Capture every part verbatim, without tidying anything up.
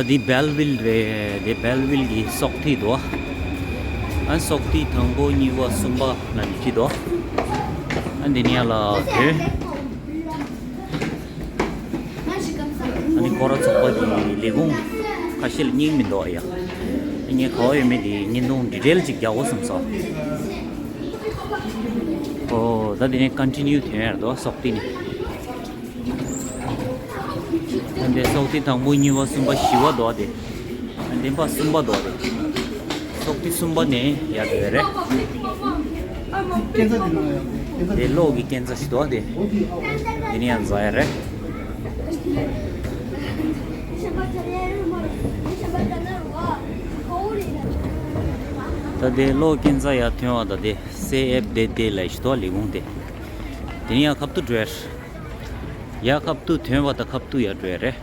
འདི་སྦེལ་ཝིལ་རེད། འདི་སྦེལ་ཝིལ་གྱི་སོག་ཐིག་འདུག་ཨ་སོག་ཐིག་དང་པོ་གཉིས་པ་གསུམ་པ་ལ་ནི་ཅི་འདུག་ཨ་འདི་ནས་ཡར་ལ་ཐོན། ཨ་ནི་སྐོར་ར་ཚོགས་པ་གི་ལས་ཁུངས་ཁ་ཤས་ལ་སྙིང་མི་འདུག་ཨ་ཡ། ངས་ག་བ་ཡོད་མེད་དེ་བརྙན་ཐུང་ཌི་ཊེལ་ཅིག་རྒྱག་དགོས་བསམ་སོང་། ཨོ་ད་འདི་ནས་ཀོན་ཊི་ནིའུ་ཐོན་ཡར་འདུག་སོག་ཐིག་ནས། འདི་སོག་ཐིག་དང་པོ་གཉིས་པ་གསུམ་པ་བཞི་པ་འདུག་སྟེ། འདི་པ་གསུམ་པ་འདུག་སྟེ། སོག་ཐིག་གསུམ་པ་ནས་ཡར་འགྲོ་ཡ་རེད། འདི་གློག་གི་སྐས་འཛེག་ཞིག་འདུག་སྟེ། འདི་ནས་ཡར་འཛེག་ཡ་རེད། ད་འདི་གློག་སྐས་འཛེག་ཡར་ཐོན་པ་དང་དེ་སེ་ཨེབ་དེ་དེ་ལ་ཞིག་འདུག་ལས་ཁུངས་དེ། དེ་ནས་ཡར་ཁ་ཐུག་འགྲོ་ཡ་རེད། ཡར་ཁ་ཐུག་ཐོན་པ་དང་ཁ་ཐུག་ཡར་འགྲོ་ཡ་རེད།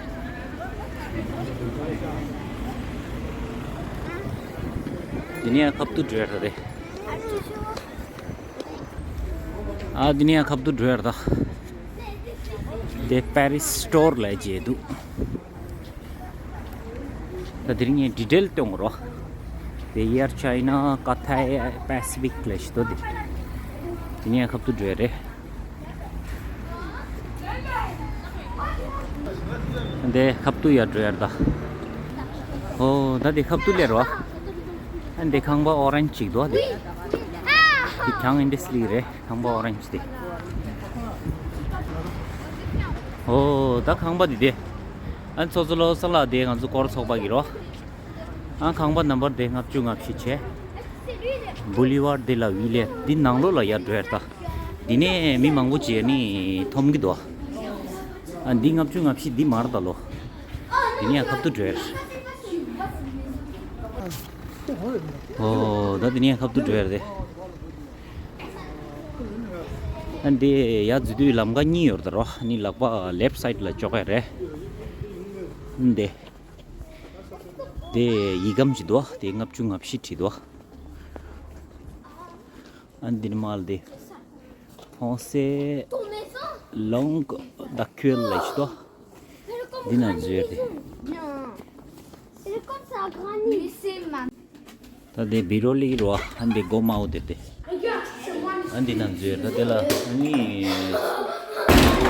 དེ་ནས་ཡར་ཁ་ཐུག་འགྲོ་ཡ་རེད། ཨ་དེ་ནས་ཡར་ཁ་ཐུག་འགྲོ་ཡ་རེད་ད། དེ་པེ་རིས་སི་ཊོར་ལ་བྱེད་འདུག་ད་དེ་རིང་ངས་ཌི་ཊེལ་སྟོན་དགོས་རེད། དེ་ཨེར་ཅའི་ན། ཀ་ཐའི། པེ་སི་ཕིག་ལ་ཞིག་འདུག་སྟེ། དེ་ནས་ཁ་ཐུག་འགྲོ་ཡ་རེད། འདི་ཁ་ཐུག་ཡར་འགྲོ་ཡ་རེད་ད། ཨོ་ད་དེ་ཁ་ཐུག་སླེབས་རེད། ཨ་འདི་ཁང་པ་ཨོ་རེན་ཇི་ཅིག་འདུག་སྟེ། དེ་གྱང་ཨིན་ཌ་སི་ཊི་རི་རེད། ཁང་པ་ཨོ་རེན་ཇི་དེ། ཨོ་ད་ཁང་པ་དེ་དེ། ཨ་ཚོ་ཚོ་ལོ་ས་ལ་དེ་ང་ཚོ་སྐོར་ཚོགས་པ་གི་རེད། ཨ་ཁང་པ་ནམ་བར་དེ་ལྔ་བཅུ་ང་བཞི་བྱས། བུ་ལི་ཝར་དེ་ལ་ཝི་ལེ་འདི་ནང་ལོགས་ལ་ཡར་འགྲོ་ཡ་རེད་ད། འདི་ནས་མི་མང་པོ་བྱས་ནི་འཐོམ་གི་འདུག་ཨ་འདི་ལྔ་བཅུ་ང་བཞི་འདི་མ་རེད་ད་ལོ། འདི་ནས་ཡར་ཁ་ཐུག་འགྲོ་ཡ་རེད། ཨོ་ད་འདི་ནས་ཡར་ཁ་ཐུག་འགྲོ་ཡ་རེད། ཨ་འདི་ཡར་འཛུལ་དུས་ལམ་ཁ་གཉིས་ཡོད་རེད་ད་རོ། ཨ་ནི་ལག་པ་ལེབ་སའིཌ་ལ་ཅོག་ཡ་རེད། འདི། དེ་ཡིག་སྒམ་ཞིག་འདུག་དེ་ལྔ་བཅུ་ང་བཞི་བྲིས་འདུག་ཨ་འདི་ནི་མལ་དེ། Français langue d'accueil ལ་ཞིག་འདུག་འདི་ན་འཛུལ་ཡ་དེ། ད་དེ་བི་རོ་ལི་རོ། ཨ་འདི་སྒོ་མའོ་དེ་དེ། ཨ་འདི་ན་འཛུལ་ཡ་ད་དེ་ལ་ཨ་ནི།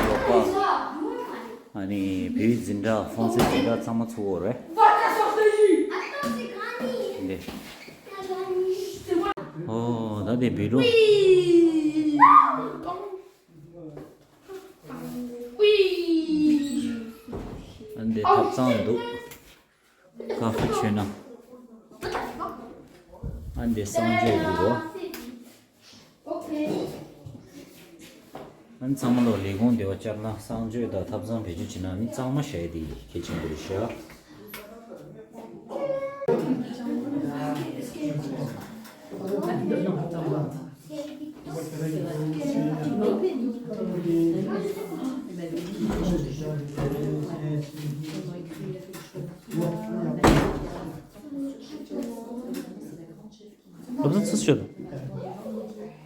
རོགས་པ། ཨ་ནི་བོད་ཡིག་འཛིན་གྲྭ། ཧྥོང་སེ་འཛིན་གྲྭ་ཚང་མ་ཚུགས་ཡོད་རེད། འདི། ཨོ་ད་དེ་བི་རོ། ཨ་འདི་ཐབ་ཚང་འདུག་ཀ་ཧྥེ་མཆོད་ན། ཨ་འདི་གསང་སྤྱོད་འདུག་རོ། ཨ་ནི་ཚང་མ་ལོ་ལས་ཁུངས་བདེ་བ་བཅར་ན། གསང་སྤྱོད་དང་ཐབ་ཚང་བེད་སྤྱོད་བྱེད་ན་ནི་གཙང་མ་བྱས་ཏེ་གལ་ཆེན་པོ་རེད་ཤག་བློ་བཟང་ཚུར་ཤོག་དང་།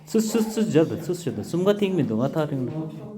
ཚུར་ཚུར་ཚུར་རྒྱབ་དང་། ཚུར་ཤོག་དང་། གསུམ་ཀ་ཐིག་མི་འདུག་ང་ཐག་རིང་ལ།